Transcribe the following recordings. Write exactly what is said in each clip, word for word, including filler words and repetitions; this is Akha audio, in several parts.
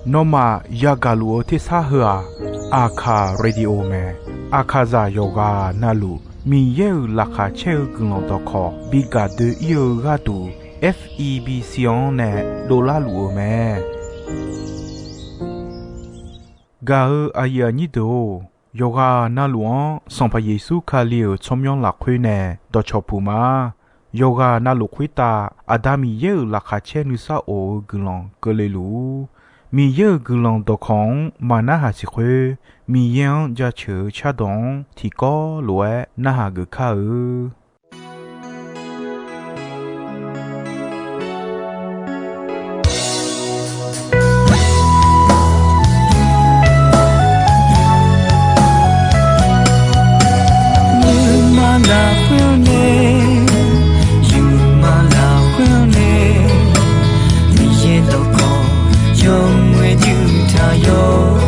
Nawmaf yagaq luf-eu tersar heu-aq, Aqkaq Radio mae. Aqkaqzaq yawqghaq navluf Miqyaer-euq laqkhaq caer-eu guiqlanq dawqkawq bi gaq doe-ir-eu gharduq, F E B C-anr nae dovlar luf-eu mae. Gaq-eu aqyuif aqnyir deuq-or, yawqghaq navluf-anr Sanqpaq Yeqsur Kali-euq tsawrmyanr lafkhoer nae dawqcawq puq ma. Yawqghaq navluf khoertav Aqda Miqyaer-euq laqkhaq caer nuisar of-eu guiqlanq keuvle luf-ur. Miqyaer-euq guiqlanq dawqkawq-anr maqnarhaq siq khoer, Miqyaer-anr jaceuq-eu cardawq-anr tiqkawv lof-aer narhaq geuf kar-eu. Nuima lafkhoer-anr nae, yawqma lafkhoer-anr nae, Miqyaer dawqkawq yawmuiq-aer juif taq yawr.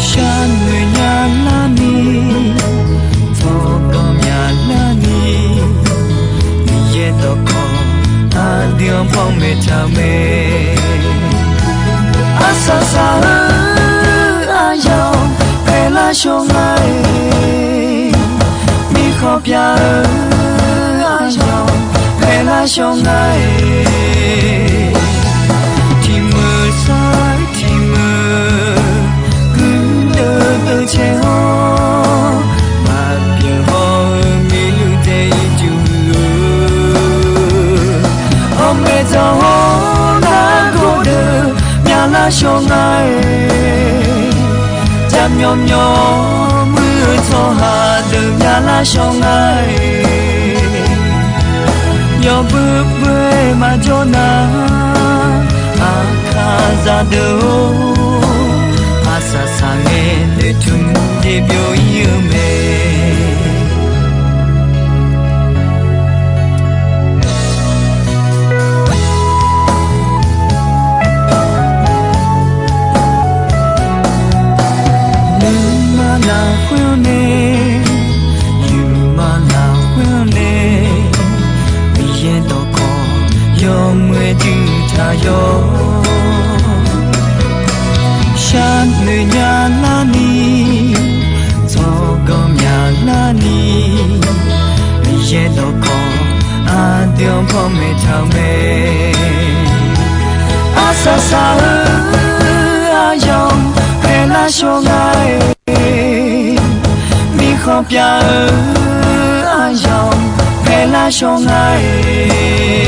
Sharnoeq nya larni, tsawrganq myaq larni, Miqyaer dawqkawq aqdui-anr panmaeq taq-eu mae. Arsaq saq-eu aryamq paeqlar shawr nga-iq, mirkhanq pyav-eu aryamq paeqlar shawr nga-iq, tiqmeuq sar-eu tiqmeuq guirdeuv deuv caer-awr, maqbyaeq haw-eu miqluiv dae ircuf-eu, hawmaeq dzaq-awr nargawr deuq myavlar shawr nga-iq, jaqmyawf myawf muir-eu tsawrhaq deuq myavlar shawr nga-iq, yawbui bui-aer maqjawr nar, Aqkaqzaq deuq-or, arsaq saqngae noeqtmq jeq byov-ir-eu mae. Nuima lafkhoer-anr nae, yawqma lafkhoer-anr nae, Miqyaer dawqkawq yawmuiq-aer juif taq yawr. Sharnoeq nya larni, tsawrganq myaq larni, Miqyaer dawqkawq aqdui-anr panmaeq taq-eu mae. Arsaq saq-eu aryamq paeqlar shawr nga-iq, mirkhanq pyav-eu aryamq paeqlar shawr nga-iq,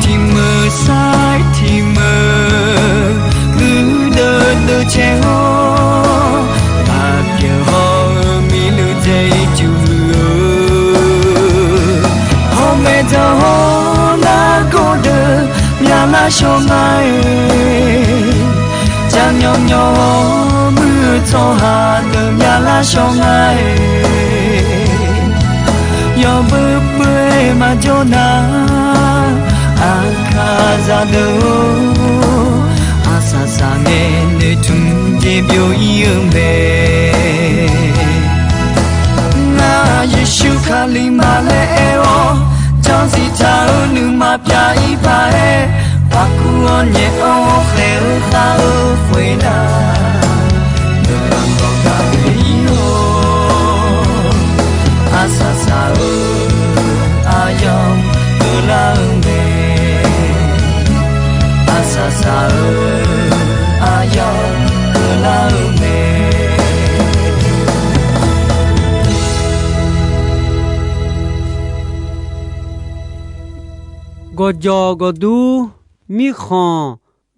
tiqmeuq sar-eu tiqmeuq guirdeuv deuv caer-awr, maqbyaeq haw-eu miqluiv dae ircuf-eu, hawmaeq dzaq-awr nargawr deuq myavlar shawr nga-iq, jaqmyawf myawf-awr muir-eu tsawrhaq deuq myavlar shawr nga-iq, yawbui bui-aer maqjawr nar, Aqkaqzaq deuq-or, arsaq saqngae noeqtmq jeq byov-ir-eu mae. Ngar Yeqsur Kali ma laer aer-awr, janrziq taq-eu nuima pyav-ir paq-aer, paqkuv-awr nyaef-awr khaeq-eu khav-eu khoernar, nuima dawq gaq-ir-awr, arsaq saq-eu aryamq keuvlar-eu mae. Arsaq saq-eu aryamq keuvlar-eu mae. Gawqjawq gawqdur mirkhanq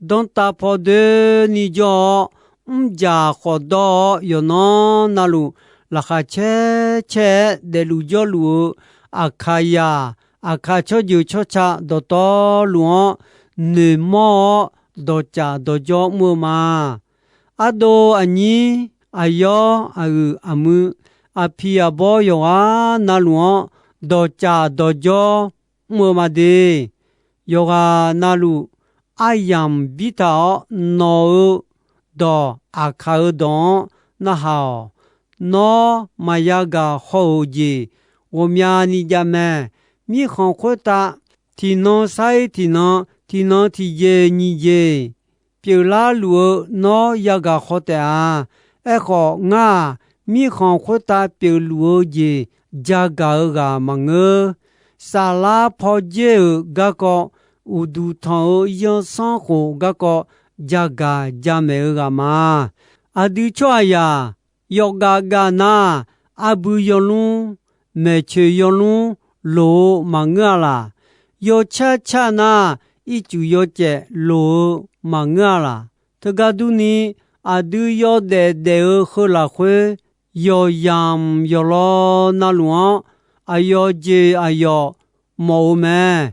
danrtav paw doeni jawr-awr, mrjaq khawf dawr-awr, yawqnan navluf laqkhaq caer caer-aer daefluf jawrluf-eu Aqkaqzaq, Aqkaq tsawrjeuq tsawrca dawqtawvluf-anr noeqmawr-awr, dawqcaf dawqjawr mr-eu ma. Ardov aqnyir, aqyawr aqgeuq aqmuiq, aqpiq aqbawr yawqghaq navluf-anr dawqcaf dawqjawr mr-eu ma de. Yawqghaq navluf aryamq birtaq-awr nawq-eu dawq, Aqkaq-eu dawq-anr narhaq-awq. Nawr maqya gaq haw-euq jeq ghawqmyani jav mae. Mirkhanq khoertav tiqnan sar-ir tiqnan, tiqnan tiqjeq nyiq jeq pyeuflar luf-eu nawr yagaq khaw taef-a. Aerkhawf, ngar-aq, mirkhanq khoertav pyeufluf-eu jeq jagaq-eu ghaq maqngeur. Saflar pawdzer-euq garkawv, uqduq tanq-eu zanrsanrkhof garkawv jagaq jamaeq-eu ghaq ma. Aqdui tsawrhaqzaq yawqgaf gaf nar, arbui yawlmr, maeqtsoeq yawlmr loq-eu maqngeur-a laq. Yawcar car nar, ircuf yawcaef loq-eu maqngeur-a laq. Teugar durni, aqdui yawdaef daef-eu heu lafkhoer, yawqyamq yawqlaw navluf-anr aqyawf jeq aqyawf mawf-eu mae.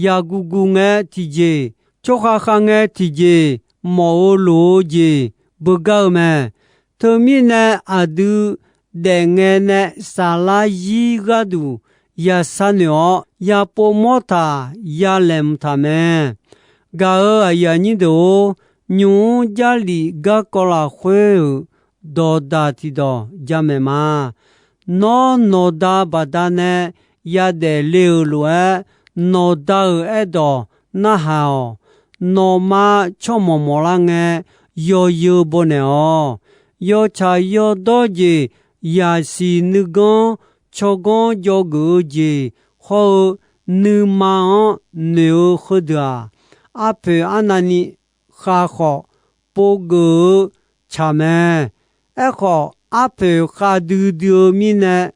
Yaqguq guq ngae tiqjeq, tsawrkhav khav ngae tiqjeq mawf-eu loq-eu jeq beugar-eu mae. Teumirnae aqdui daefngae nae saflar zir gharduq ya sharnoeq-awr, ya pov mawrtaq, ya laeqhmq taq mae. Gaq-euq aqyuif aqnyir deuq-or, nymq-mr Jarlif garkawv lafkhoer-euq dawqdaq tiqdawq jamaeq ma. Nawr nawqda baqdanae yadaef le-euq lof-aer, nawqda-euq aerdawq narhaq-awq. Nawqma tsawrmawq mawqlar ngae, yawzeu bawnaeq-awq. Yawtsaq yawdawr jeq, yaqsiq nuiganr tsawrganr dzawgeuf-eu jeq hawr-eu, nuima-anr noeq-eu heudeuq-aq, arpoeq arnavni khavkhawf povgeuf-eu tsaq mae. Aerkhawf, arpoeq khavdui dui-eu mirnae,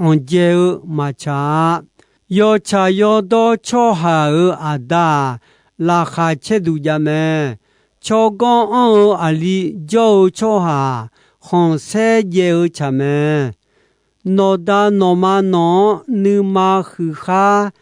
anqdzae-eu maqtsaq-a. Yawtsaq yawdawr tsawrhaq-euq Aqda-aq, laqkhaq caerduq jav mae. Tsawrganr anr-eu aqli jawr-eu tsawrhaq-aq, khanqsaer dzae-eu tsaq mae. Nawqda nawqma nawq-anr nuima huiqkhar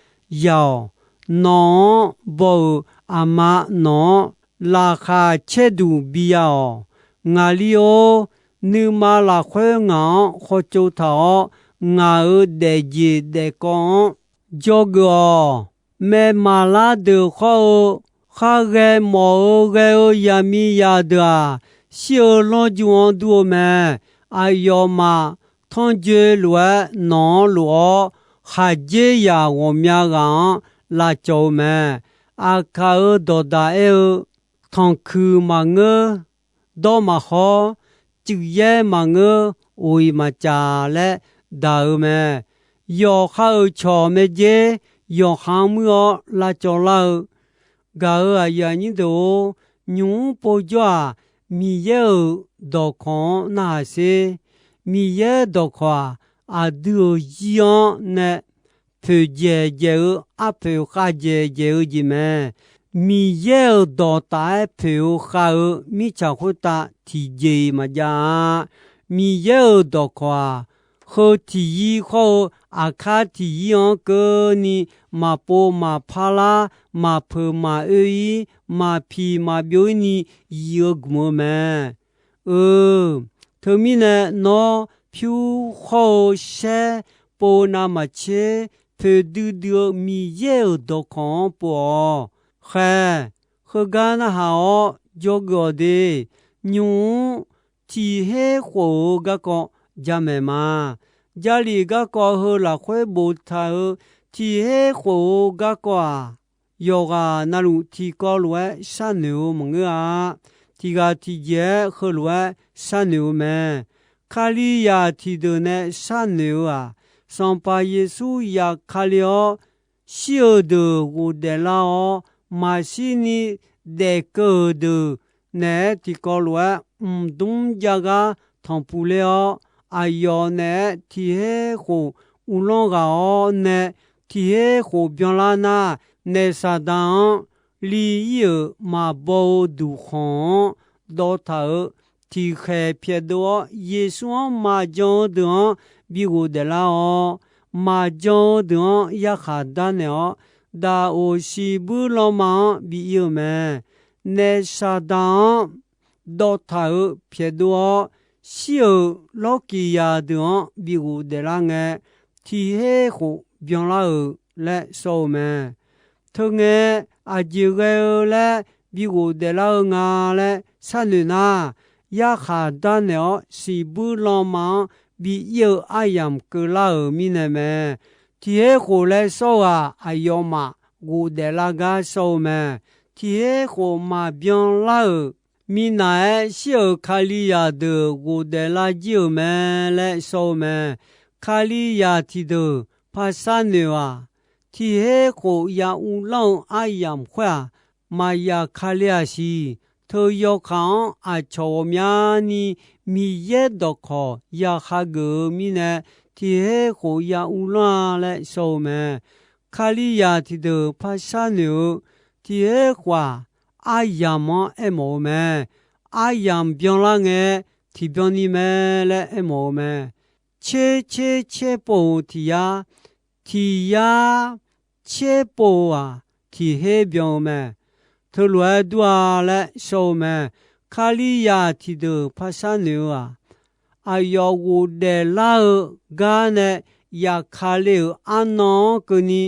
ya-awq. Nawq-anr baw-euq aqma nawq-anr laqkhaq caerduq biya-awq. Ngaqli-or, nuima lafkhoer ngaq-anr khawtsov taq-awr, ngaq-euq daefjeq daefkawv-anr dzawgeuf-awq. Maermaqlar deuq khawr-eu, khar ghae mawf-eu ghae-eu yaqmiqzaq deuq-aq, shir-eu lanrju-anr dur-eu mae. Aqyawfmaf tanrjoe lof-aer nawq-anr lof-awr, khaqdzerzaq ghawqmya ghaq-anr lavcawv-eu mae. Aqkaq-euq dawqdaq aer-eu, tanqkuiq maqngeur, dawr maqkhawr, cuif yaer maqngeur, oq-iq maqcaq laer daq-eu mae. Yawqha-euq cawq maerdzer, yawqha-anr muir-awr lavcawv lar-eu. Gaq-euq aqyuif aqnyir deuq-or, nymq-mr povjawr-aq, Miqyaer-euq dawqkawq-anr narhaq sher. Miqyaer dawqkawq-aq, aqdui-euq zir-anr nae poeqdzaeq dzaeq-eu, arpoeq khavdzaeq dzaeq-eu jeq mae. Miqyaer-euq dawqtaf-aer poeq-eu khav-eu mirtsaq khoertav tiqjeq-iq maqjav-a. Miqyaer-euq dawqkawq-aq, heu tiqyir khawr-eu aqkar tiqyir-anr keuvni, maqpov maqpar lar, maqpeuq maqoe-ir, maqpiq maqbyov-ir ni yif-eu gmq-eu mae. Eu, teumirnae nawr pyur khawr-eu shaer pov navmaqtser, poeqdui dui-eu Miqyaer-euq dawqkawq-anr pov-awq. Khaeq, heugar narhaq-awr dzawgeuf-awq de. Nymq-mr tiq her khof-eu garkawv jamaeq ma. Jarlif garkawv heu lafkhoer boftaq-euq tiq her khof-eu garkawv-aq, yawqghaq navluf tiqkawv lof-aer sharnoeq-eu maqngeur-a. Tiqghaq tiqjeq-aer heulof-aer sharnoeq-eu mae. Kalizaq tiqdeuq nae sharnoeq-eu-aq, Sanqpaq Yeqsur zafkale-awr, shir-euq deuq ghofdaef lar-awr, maqshirni daefkeuv-euq deuq naeq-aer tiqkawv lof-aer mqdmr jav gar tanqpuq ler-awr, aqyawf naeq-aer tiq her khof uvlanr ghaq-awr nae, tiq her khof byanlar nar, naef Saqdaq-anr li ir-euq maqbaw-eu duqkhanq-anr dawv taq-euq tiqkhaeq pyaeqdov-awr, Yeqsur-anr maqjan-eu deuq-anr bi ghofdaef lar-awr, maqjan-eu deuq-anr yarkhaq darnaeq-awr, daqoq shiqbuir lanma-anr bi ir-eu mae. Naef Saqdaq-anr dawv taq-euq pyaeqdov-awr, shir-euq lawrkiq yaq deuq-anr bi ghofdaef lar ngae, tiq her khof byanlar-euq laer sawr-eu mae. Teungae, aqjeq ghae-eu laer bi ghofdaef lar-eu nga laer sharnoeq nar, yarkhaq darnaeq-awr shiqbuir lanma-anr bi ir-eu aryamq keuvlar-euq mirnae mae. Tiq her khof laer sawr-eu-aq, aqyawfmaf ghofdaef lar gar shawr-eu mae. Tiq her khof maqbyan lar-euq minav-aer shir-euq Kalizaq deuq ghofdaef lar jir-euq mae laer shawr-eu mae. Kalizaq tiqdeuq paqsar noeq-aq, tiq her khof ya uvlanr-eu aryamq khoer-aq, maqya kale-aq siq. Teu yawkaq-anr aqcawq ghawqmyani Miqyaer dawqkawq ya hageuf-eu mirnae, tiq her khof ya uvlanr-a laer shawr-eu mae. Kalizaq tiqdeuq paqsar noeq-eu tiq her khof-aq, aryamq-anr aermawf-eu mae. Aryamq byanlar ngae, tiqbyan ni mae laer aermawf-eu mae. Tser tser tser pov-eu tiq yar, tiq yar tser pov-eu-aq, tiq her byan-eu mae. Teulof-aer dur-a laer shawr-eu mae. Kalizaq tiqdeuq paqsar noeq-eu-aq, aqyawf ghofdaef lar-eu gar nae yaqkale-euq arnan-anr keuvni,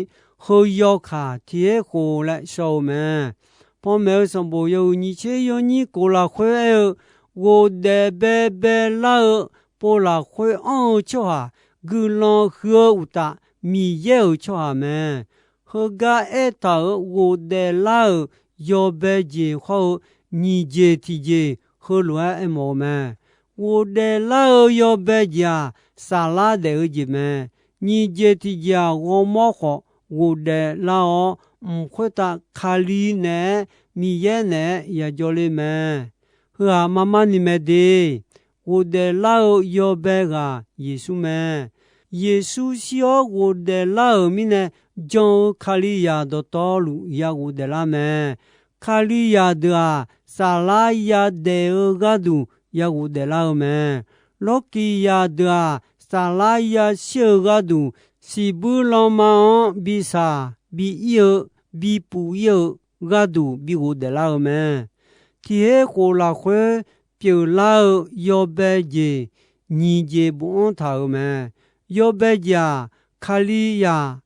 heu yawkaq tiq her khof laer shawr-eu mae. Panmaeq-eu sanqbof yawhuiq nyiq tser yawnyir kof lafkhoer aer-eu, ghofdaef baebae lar-eu pov lafkhoer anr-eu tsawrhaq, guiqlanq huiq-eu uqtaf, Miqyaer-euq tsawrhaq mae. Heugar aertaq-euq ghofdaef lar-euq yawbae jeq hawr-eu, nyiq jeq tiqjeq heulof-aer aermawf-eu mae. Ghofdaef lar-eu yawbae jeq-aq, saflar daef-eu jeq mae. Nyiq jeq tiqjeq-aq, ghawrmawr khawf ghofdaef lar-awr, mq khoertav Kali naeq-aer, Miqyaer naeq-aer yajawr le mae. Heu-aq, mar mar ni mae de. Ghofdaef lar-eu yawbae ghaq Yeqsur mae. Yeqsur shir-awr ghofdaef lar-euq mirnae, jan-eu Kalizaq dawqtawvluf ya ghofdaef lar mae. Kalizaq deuq-aq, saflar yadaef-eu gharduq ya ghofdaef lar-eu mae. Lawrkiqzaq deuq-aq, saflar yashir-eu gharduq, siqbuir lanma-anr bi saq bi ir-eu, bi puf ir-eu gharduq bi ghofdaef lar-eu mae. Tiq her khof lafkhoer pyeuflar-eu yawbae jeq nyiq jeq bofanr taq-euq mae. Yawbae jeq-aq, Kalizaq,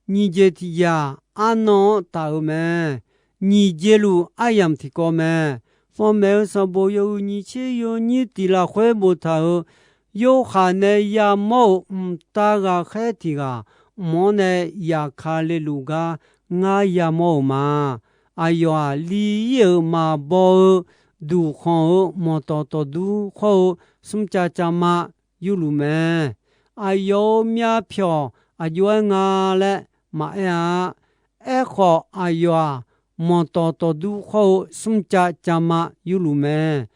nyiq jeq tiqjeq-aq, arnan-anr taf-euq mae. Nyiq jeq luf aryamq tiqkawv mae. Panmaeq-eu sanqbof yawhuiq nyiq tser yawnyir tiq lafkhoer boftaq-euq, Yorhaq nae yamawr-euq mqtav ghaqkhaer tiq ghaq mq-anr nae yaqkale luf gar ngar yamawr-euq ma. Aqyawf-aq, li ir-euq maqbaw-eu duqkhanq-euq manqtawf tawfdur khawr-eu smrcav cavma yurluf mae. Aqyawf-euq myavpyawq aqjox-aer nga laer maqaer-a. Aerkhawf, aqyawf-aq, manqtawf tawfdur khawr-eu smrcav cavma yurluf mae.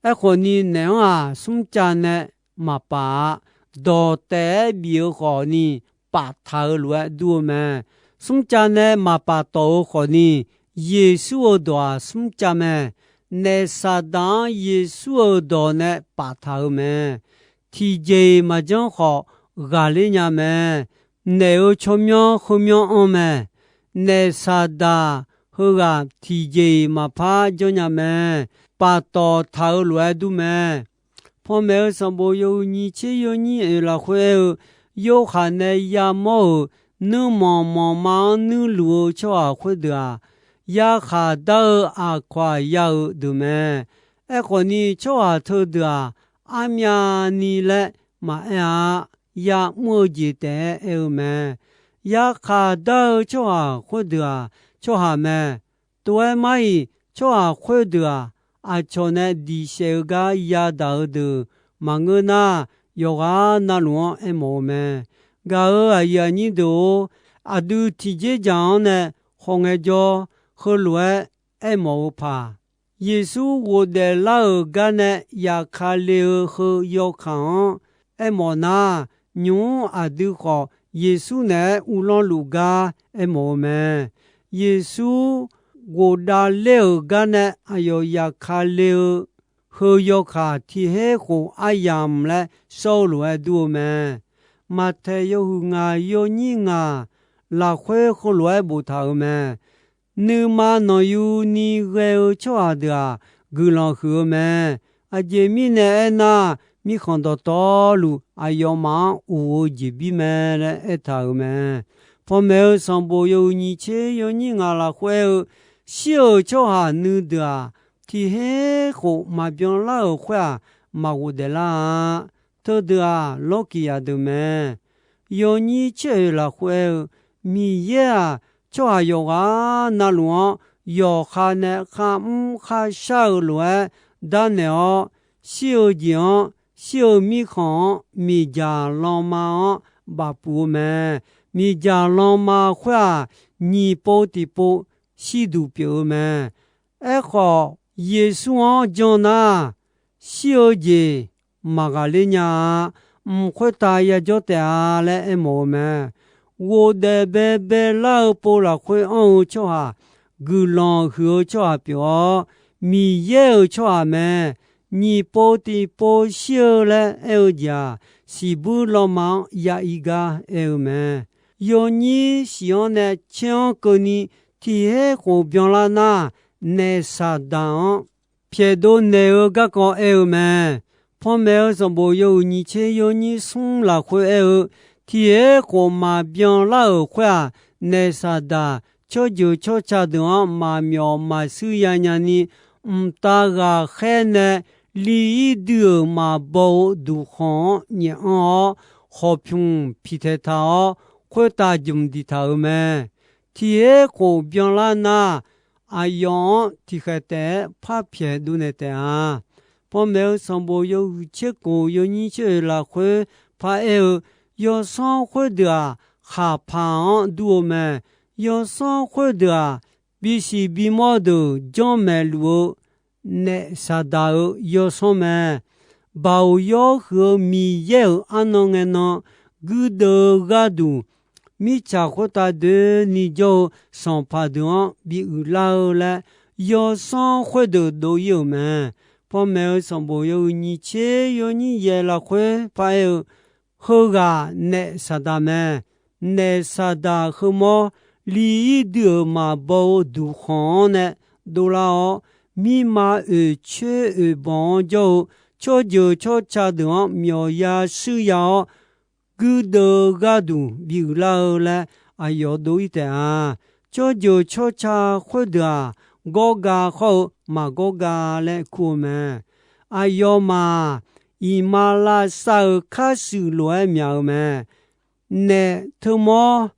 Aerkhawf ni, naeq-anr-aq, smrcav nae maqpaf-a. Dawq taef-aer bif-eu khawf ni, paftaq-eu lof-aer dur-eu mae. Smrcav nae maqpaf tawf-eu khawf ni, Yeqsur-euq dawq-aq, smrcav mae. Naef Saqdaq-anr Yeqsur-euq dawq nae paftaq-eu mae. Tiqjeq-iq maqjanr khawf, ghaqler nya mae. Naef-euq tsawrmyanr heumyanr anr mae. Naef Saqdaq heughaq tiqjeq-iq maqpar janrnya mae. Paftawf taq-eu lof-aer dur mae. Panmaeq-eu sanqbof yawhuiq nyiq tser yawnyir oeq lafkhoer aer-eu, Yorhaq nae yamawr-euq nuirmanq manqma-anr nuirluf-eu tsawrhaq khoerdeuq-aq, yarkhaq dar-eu aqkawq-aq ya-euq deuq mae. Aerkhawf ni, tsawrhaq teudeuq-aq, armyavni laer maqaer-a. Ya'mr-eu jeq taef-aer aer-eu mae. Yarkhaq dar-eu tsawrhaq khoerdeuq-aq, tsawrhaq mae. Tov-aer mar-iq, tsawrhaq khoerdeuq-aq, aqcawq nae diqsaef-eu gar yadaq-eu deuq maqngeur nar, yawqghaq navluf-anr aermawf-eu mae. Gaq-euq aqyuif aqnyir deuq-or, aqdui tiqjeq dzaq-anr nae khawf ngaejawr, heulof-aer aermawf-eu paq, Yeqsur ghofdaef lar-euq gar nae yaqkale-eu heu yawkaq-anr aermawf nar, nymq-mr aqdui khawf Yeqsur naeq-aer uvlanr luf gar aermawf-eu mae. Yeqsur ghofdav ler-euq gar nae aqyawf yaqkale-eu heu yawkaq tiq her khof aryamq laer shawr-eu lof-aer dur-eu mae. Maqtaeq yawhuiq ngaq yawnyir ngaq lafkhoer heulof-aer boftaq-euq mae. Nuima nanqyuni ghae-eu tsawrhaq deuq-aq, guiqlanq huiq-eu mae. Aqjeq mirnae aernar, mirkhanq dawqtawvluf aqyawfmaf-anr of-eu jeqbir mae laer aertaq-euq mae. Panmaeq-eu sanqbof yawhuiq nyiq tser yawnyir ngaq lafkhoer aer-eu, shir-euq tsawrhaq nuideuq-aq, tiq her khof maqbyan lar-euq khoer-aq, maqghofdaef lar-a. Teudeuq-aq, lawrkiq yaq deuq mae. Yawnyir tser oeq lafkhoer aer-eu, Miqyaer-aq, tsawrhaq yawqghaq navluf-anr yawqha nae kharmr kharshar-eu lof-aer darnaeq-awr, shir-eu jeq-anr, shir-eu mirkhanq-anr miqdzaq lanma-anr bafpuf-eu mae. Miqdzaq lanma khoer-aq, nyiq pov tiqpov shirduq pyeuf-eu mae. Aerkhawf, Yeqsur-anr jan nar, shir-eu jeq maqghaqler nya-a. Mq khoertav yajawr taef-a laer aermawf-eu mae. Ghofdaef baebae lar-eu pov lafkhoer anr-eu tsawrhaq, guiqlanq huiq-eu tsawrhaq pyeuf-awr, Miqyaer-euq tsawrhaq mae. Nyiq pov tiqpov shir-eu laer aer-eu jeq-aq, siqbuir lanma-anr ya ir gar aer-eu mae. Yawnyir shif-anr nae caer-anr keuvni tiq her khof byanlar nar, naef Saqdaq-anr pyaeqdov naeq-eu garkawv aer-eu mae. Panmaeq-eu sanqbof yawhuiq nyiq tser yawnyir smr lafkhoer aer-eu, tiq her khof maqbyan lar-euq khoer-aq, naef Saqdaq tsawrjeuq tsawrca deuq-anr maqmyawf maqshuir yanya ni, mqtav ghaqkhaer nae li ir dui-euq maqbaw-eu duqkhanq-anr nyaef anr-awr, khawqpymq piqtaeq taq-awr, khoertav jmq diqtaq-euq mae. Tiq her khof byanlar nar, aqyawf-anr tiqkhaeq taef-aer par pyaeq dovnaeq taef-a. Panmaeq-eu sanqbof yawhuiq tser khof yawnyir tser oeq lafkhoer paraer-eu, yawsanr khoerdeuq-aq, khaqpaq-anr dur-eu mae. Yawsanr khoerdeuq-aq, bisiq bimawr deuq janrmaeq luf-eu naef Saqdaq-euq yawsanr mae. Baoq yawr huiq-eu Miqyaer-euq arnan ngae nan guirdeuv-eu gharduq, mirtsaq khoertav doeni jawr-eu sanqpaq deuq-anr bi uiqlar-eu laer, yawsanr khoerdeuq dov ir-euq mae. Panmaeq-eu sanqbof yawhuiq nyiq tser yawnyir yaeq lafkhoer paraer-eu, heughaq naef Saqdaq mae. Naef Saqdaq heumawr li ir dui-euq maqbaw-eu duqkhanq-anr nae dovlar-awr, mirma oeq coer oeq banq-anr jawr-eu tsawrjeuq tsawrca deuq-anr myawqya shuir ya-awr, guirdeuv-eu gharduq bi uiqlar-eu laer aqyawf dov ir taef-a. Tsawrjeuq tsawrca khoerdeuq-aq, gawrga khawr-eu maqgawrga laer kur-eu mae. Aqyawfmaf-aq, iqmalavshav-euq karshuif lof-aer myaq-eu mae. Naef teumawr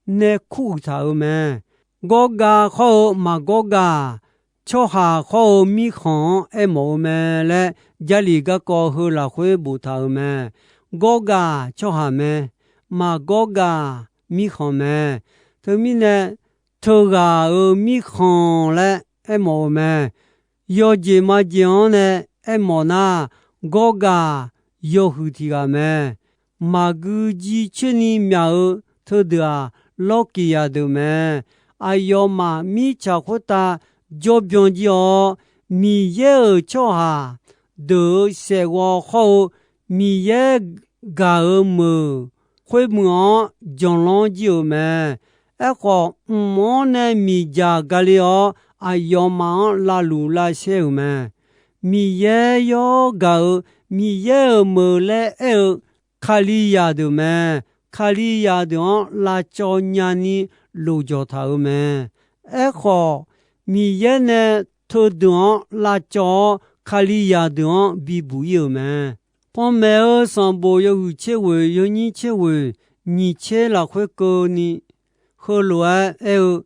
nae kuruiq taq-euq mae. Gawrga khawr-eu maqgawrga-aq, tsawrhaq khawr-eu mirkhanq-anr aermawf-eu mae laer, Jarlif garkawv heu lafkhoer boftaq-euq mae. Gawrga-aq tsawrhaq mae. Maqgawrga-aq mirkhanq mae. Teumirnae, teughaq-euq mirkhanq laer aermawf-eu mae. Yawjeq majeq-anr nae aermawf nar, gawrga-aq yawhuiq tiq ghaq mae. Maqgui jircoer ni myaq-eu teudeuq-aq, lawrkiq yaq deuq mae. Aqyawfmaf mirtsaq khoertav jawrbyan jir-awr, Miqyaer-euq tsawrhaq deuq-euq saefghaw khawr-eu Miqyaer gaq-euq meuq khoermuiq-anr janlanr jir-euq mae. Aerkhawf, mq-anr nae miqdzaq gale-awr, aqyawfmaf-anr lavluf lavsaer-euq mae. Miqyaer yawr gaq-euq Miqyaer-euq meuq laer aer-eu Kalizaq deuq mae. Kalizaq deuq-anr lavcawv nyani lofjawq taq-euq mae. Aerkhawf, Miqyaer nae teudeuq-anr lavcawv-awr, Kalizaq deuq-anr bibuq ir-euq mae. Panmaeq-eu sanqbof yawhuiq tser ghoeq yawnyir tser ghoeq nyiq tser lafkhoer keuvni, heulof-aer aer-eu,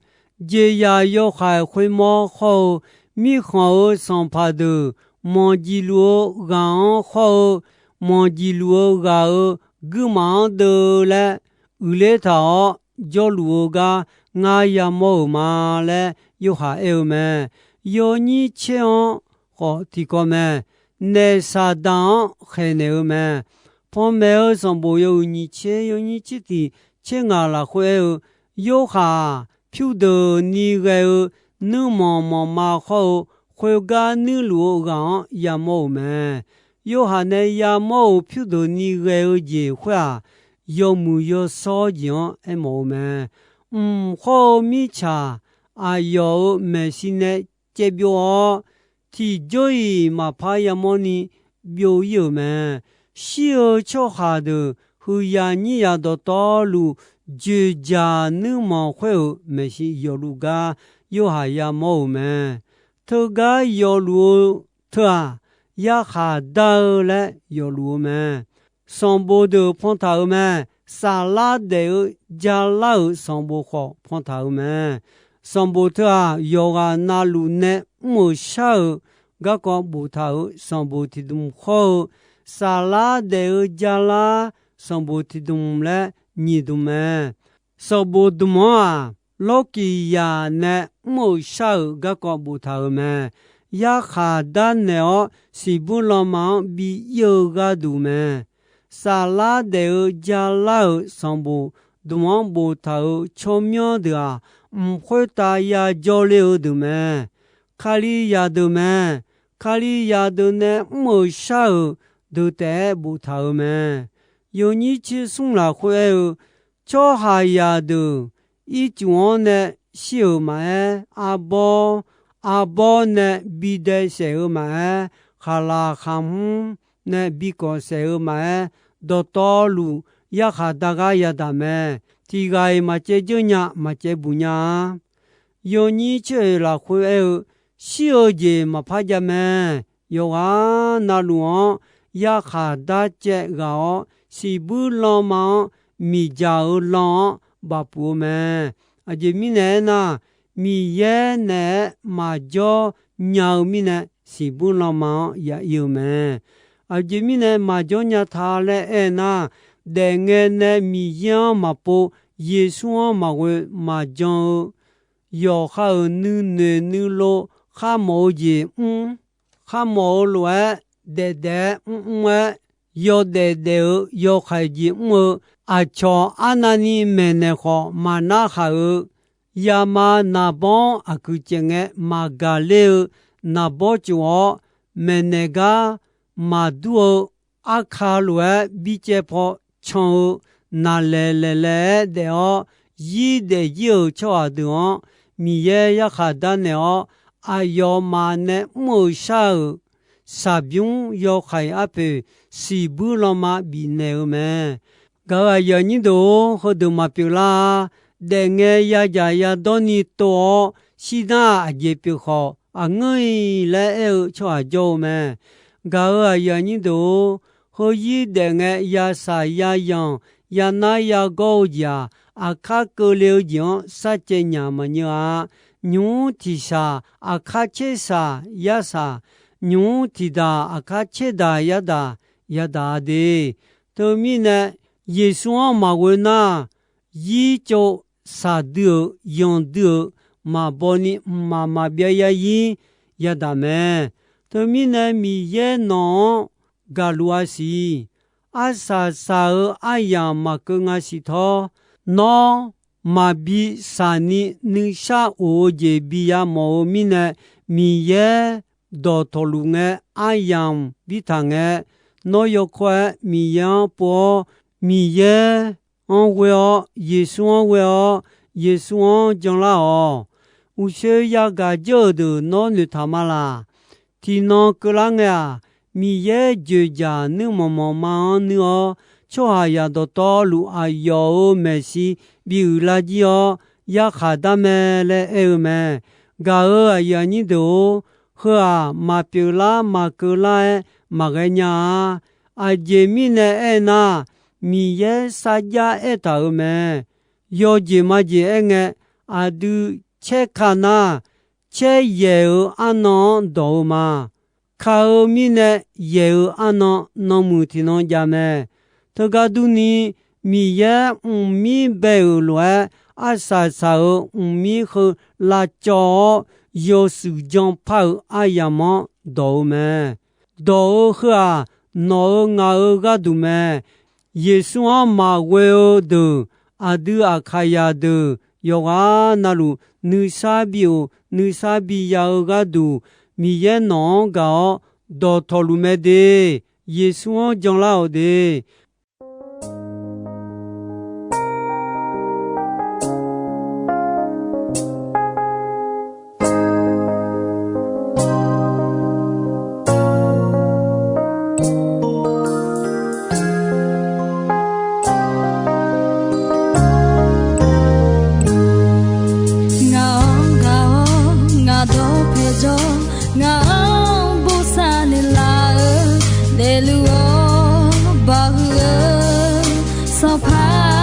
jeqzaq yawhaiq khoermawr khawr-eu mirkhanq-euq sanqpaq deuq, manqjiq luf-eu ghaq-anr khawr-eu, manqjiq luf-eu ghaq-euq guirmaf-anr deuvle laer uiqler taq-awr jawrluf-eu gar ngar yamawr-euq ma laer Yorhaq aer-eu mae. Yawnyir tser-anr khawf tiqkawv mae. Naef Saqdaq-anr khaeqnaeq-eu mae. Panmaeq-eu sanqbof yawhuiq nyiq tser yawnyir tser tiq tser ngaq lafkhoer aer-eu, Yorhaq-aq, pyurdeuqni ghae-eu nuirmanq manqma khawr-eu, khoergar nuirluf-eu ghaq-anr yamawr-euq mae. Yorhaq nae yamawr-euq pyurdeuqni ghae-eu jeq khoer-aq, yawmuiq yawshawr jeq-anr aermawf-eu mae. Mq khawr-eu mirtsaq aqyawf-euq maeqshi nae caevbyov-awr, tiqjawr-iq maqpar yamawrni byov ir-euq mae. Shir-eu tsawrhaq deuq huiqyaq nyir yaq dawqtawvluf, dzoeqdzaq nuirmanq khoer-euq maeqshi yawfluf gar Yorhaq yamawr-euq mae. Teugar yawfluf-eu teu-aq, yarkhaq dar-eu laer yawfluf-eu mae. Sanqbof deuq pantaq-euq mae. Saflar daef-eu jalar-euq sanqbof khawf pantaq-euq mae. Sanqbof teu-aq, yawqghaq navluf nae mr-euq shar-euq garkawv boftaq-euq sanqbof tiqdmq khawr-eu, saflar daef-eu jalar sanqbof tiqdmq laer nyiq dmq mae. Sanqbof dmq-anr-aq, lawrkiqyaq nae mr-euq shar-euq garkawv boftaq-euq mae. Yarkhaq darnaeq-awr siqbuir lanma-anr bi ir-eu gharduq mae. Saflar daef-eu jalar-euq sanqbof dmq-anr boftaq-euq tsawrmyanr deuq-aq, mq khoertav yajawr ler-eu deuq mae. Kalizaq deuq mae. Kalizaq deuq nae mr-euq shar-euq deuq taef-aer boftaq-euq mae. Yawnyir tser smr lafkhoer aer-eu, tsawrhaqzaq deuq ircuf-anr nae shir-euq maqaer, arbawr, arbawr nae bidae saef-eu maqaer, khaqlaq khaqhmr nae bikawf saef-eu maqaer, dawqtawvluf yarkhaq dar gar yadaq mae. Tiq ghaq-iq maqcaev dzeur nya, maqcaev buq nya-a. Yawnyir tser oeq lafkhoer aer-eu, shir-eu jeq maqpar jav mae. Yawqghaq navluf-anr yarkhaq dar caev ghaq-awr, siqbuir lanma-anr miqdzaq-eu lan-anr bafpuf-eu mae. Aqjeq mirnae aernar, Miqyaer naeq-aer maqjawr nya-eu mirnae, siqbuir lanma-anr ya ir-eu mae. Aqjeq mirnae maqjawr nya ta laer aernar, daefngae nae Miqyaer-anr maqpov, Yeqsur-anr maqghoe maqjan-eu, yawqha-euq nuinoeq nuilov kharmawf-eu jeq mr, kharmawf-eu lof-aer daefdaef-aer mrmr-aer, yawdaef daef-eu yawkhaeq jeq mr-eu, aqcawq arnavni maeqnaeq khawf maqnarhaq-eu, yama naqbawr-anr aqkuiq caef ngae maqgaq ler-eu, naqbawr cof-awr maeqnaeq gar maqdur-eu, arka lof-aer bicaev paw can-eu, naqlaeq laeqlaeq-aer daef-awr zir daef zir-euq tsawrhaq deuq-anr, Miqyaer yarkhaq darnaeq-awr, aqyawfmaf nae mr-euq shar-euq saqbymr yawkhaeq arpoeq siqbuir lanma bifnaeq-eu mae. Gaq-euq aqyuif aqnyir deuq-or, heudeuq maqpyeuf lar-a. Daefngae yadzaq yadawr ni tov-awr shirnar aqjeq pyeuf khawf, aqngeur-iq laer aer-eu tsawrhaq jawr-eu mae. Gaq-euq aqyuif aqnyir deuq-or, heuzir daefngae yasaq yayanq yanar yagawr-eu jeq-aq, aqkar keuvle-eu jeq-anr sarcaev nyaq maqnyeuv-a. Nymq-mr tiqshaq aqkar tsersaq yarsaq, nymq-mr tiqdaq aqkar tserdaq yardaq yadaq-a de. Teumirnae, Yeqsur-anr maqghoe nar, zir tsov saqdui-euq yandui-euq maqbaw ni mqmaq maqbyav yarzir yadaq mae. Teumirnae Miqyaer nawq-anr gaqluf-a siq. Arsaq saq-euq aryamq maqkeuv nga siq tawr. Nawr maqbi saqni nuisar of-eu jeq biya mawf-eu mirnae, Miqyaer dawqtawqluf ngae aryamq birtaq ngae, nawr yawkawr-aer Miqyaer-anr pov-awr, Miqyaer-anr ghoe-awr, Yeqsur-anr ghoe-awr, Yeqsur-anr janlar-awq. Uqshoe yagaq dzeur-euq deuq nawr noeqtaq ma laq. Tiqnan keuvlar ngae-aq, Miqyaer dzoeqdzaq nuirmanq manq ma-anr nuir-awr, tsawrhaqzaq dawqtawvluf aqyawf-euq maeqshi bi uiqlar jir-awr, yarkhaq dar mae laer aer-eu mae. Gaq-euq aqyuif aqnyir deuq-or, heu-aq maqpyeuf lar maqkeuv lar-aer maqghae nya-a. Aqjeq mirnae aernar, Miqyaer sarjax aertaq-euq mae. Yawjeq majeq aerngae, aqdui caer ka nar, caer yaeq-euq arnan-anr dawq-eu ma. Ka-eu mirnae yaeq-euq arnan nanmuiq tiqnan jav mae. Teugar durni, Miqyaer mqmir bae-euq lof-aer, arsaq saq-euq mqmir heu lavcawv-awr, yawshuif janpar-euq aryamq-anr dawq-eu mae. Dawq-eu heu-aq, nawq-euq ngaq-euq gharduq mae. Yeqsur-anr maqghoe-eu deuq, aqdui aqkaqyaq deuq yawqghaq navluf nuisar bi-euq nuisar biya-eu gharduq, Miqyaer nawq-anr gaq-awr dawqtawqluf mae de. Yeqsur-anr janlar-awq de. Ngaq-anr gaq-awr ngaq dawq paeqjawr, ngaq-anr bosav naeqlaf-eu, daefluf-awr bawhuiq-eu, sanqpaq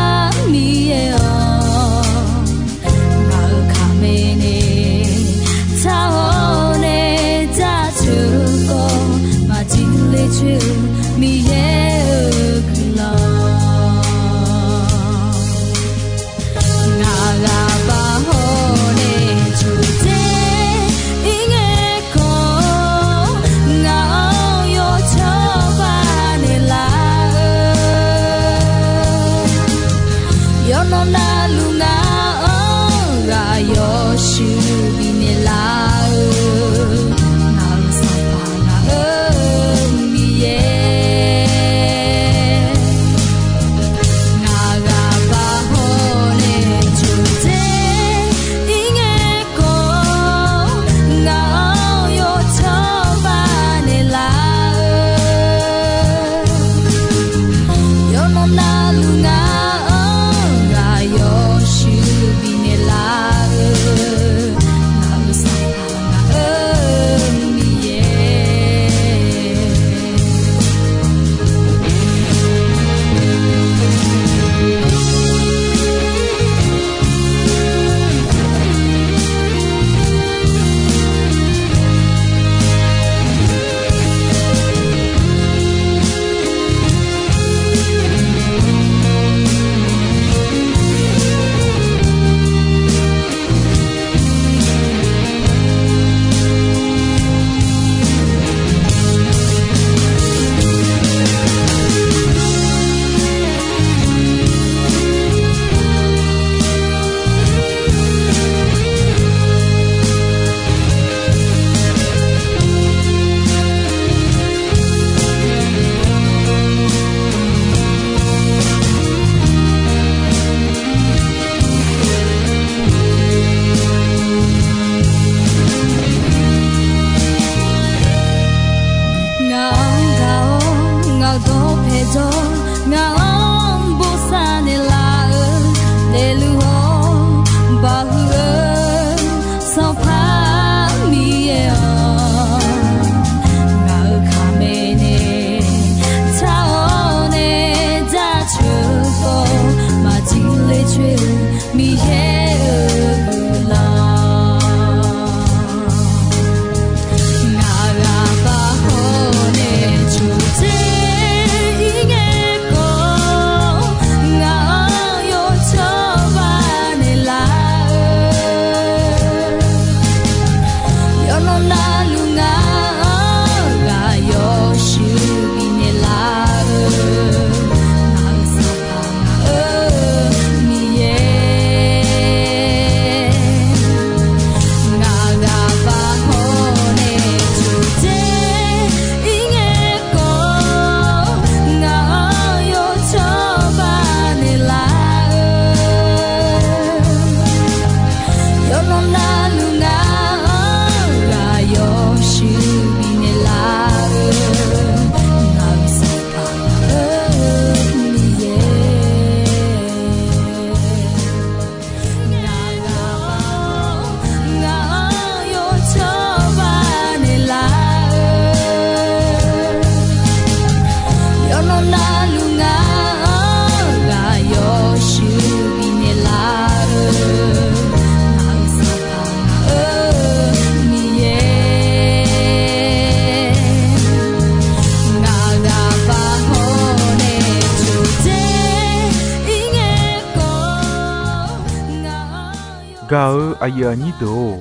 Aqyuif aqnyir deuq-or,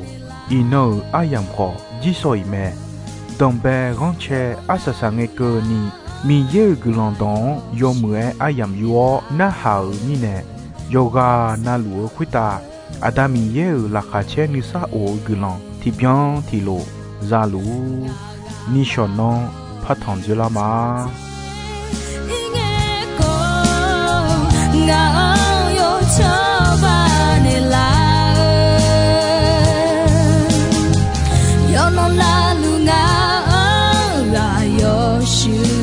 iqnan-euq aryamq khawf jirsawq iq mae. Danqbae ghanrcae arsaq saq ngae keuvni, Miqyaer-euq guiqlanq dawq-anr yawmuiq-aer aryamq yur-awr narhaq-euq mirnae, yawqghaq navluf-eu khoertav Aqda Miqyaer-euq laqkhaq caer nuisar of-eu guiqlanq tiqbyan tiqlof za luf-ur. Nishawq nanr partanq dzoerlar ma. Irngae kov, ngaq-anr yawcawba naeqlaf-eu, yawqnan navluf ngaq-anr ghaq yawshuif